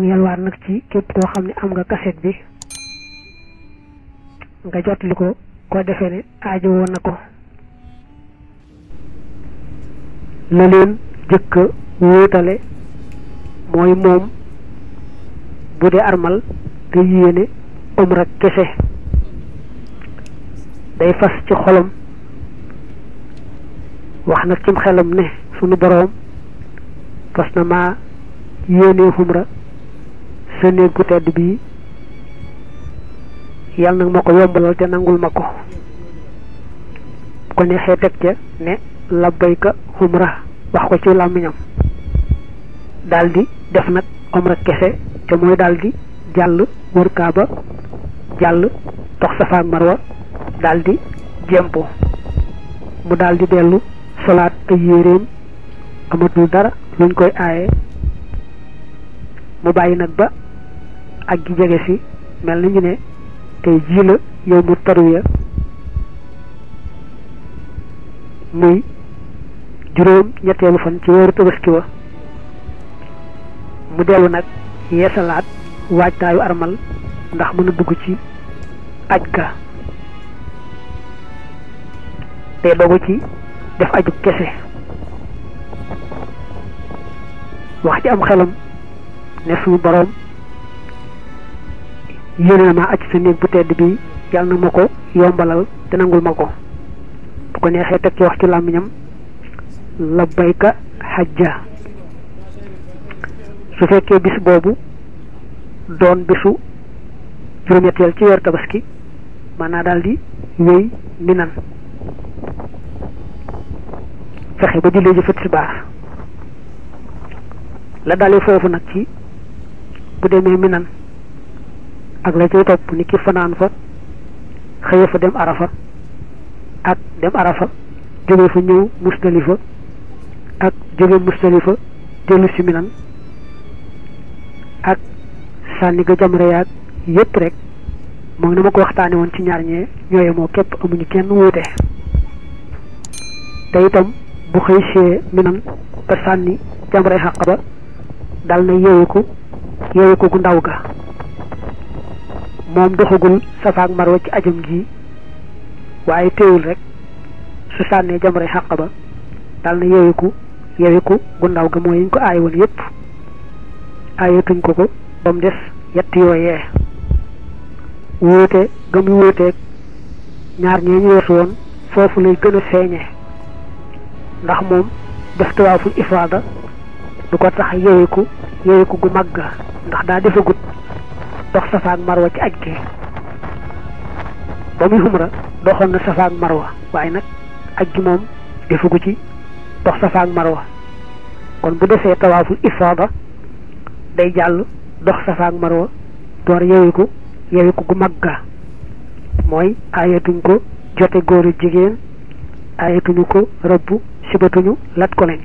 ngi yalwaat nag ci képp koo xam ne am nga kaset bi nga jotli ko defee ne aajo woon na ko. la leen jëkk wóotale mooy moom bu dee armal te yéene umra kese day fas ci xolam wax nag cim xelam ne sunu boroom fas na maa yéene umra sa néeg bu tedd bii yàlla nag ma ko yombalal te nangul ma ko bu ko neexee teg ca ne labbayka umra wax ko ci làmmiñam daldi def nag umra kese te mooy daldi jàll wër kaaba jàll dox Safa ak Marwa daldi jempo mu daldi dellu solaat ay yéreem amatul dara luñ koy aaye mu bàyyi nag ba ak gi jege si mel na ñu ne tey jii la yow mu tarwiya muy juróom ñetteelu fan ci weeru Tabaski wa mu dellu nag yeesalaat waajtaayu armal ndax mën a dugg ci aj ga te dogu ci def aju kese wax ci am xelam ne suñu boroom yéene na maa aj sa néeg bu tedd bi yàlla na ma ko yombalal te nangul ma ko bu ko neexee teg ci wax ci làmmiñam labbayka xajja su fekkee bis boobu doon bisu juróom-ñetteel ci weer Tabaski mën naa daal di wéy Minan fexe ba jullee ji fa tisbaar la dalee foofu nag ci bu demee Minan ak la cay topp ni ki fanaan fa xëye fa dem Arafa ak dem Arafa jóge fa ñëw Musdalifa ak jóge Musdalifa dellu si Minan ak sànni ga jamre yaag yépp rek moom na ma ko waxtaane woon ci ñaar ñee ñooye moo képp amuñu kenn wuute te itam bu xëy see Minan ba sànni jamre xàq ba dal na yeewiku gu ndaw ga moom doxagul Safa ak Marwa ci ajam gi waaye teewul rek su sànnee jamre xàq ba dal na yeewiku gu ndaw ga mooy yiñ ko aay woon yépp aayatuñ ko ba mu des yett yooyee wóote ga muy wóoteeg ñaar ñee ñu weesu woon foofu lay gën a feeñe ndax moom def tawaaful ifaada du ko tax yeewiku gu màgg ndax daa defagut dox Safa ak Marwa ci aj gi ba muy umra doxoon na Safa ak Marwa waaye nag aj gi moom defagu ci dox Safa ak Marwa kon bu defee tawaaful ifaada day jàll dox Safa ak Marwa door yeewiku gu magga mooy aayatuñ ko jote góor a jigéen aayatuñu ko rëbb sibatuñu lat ko leen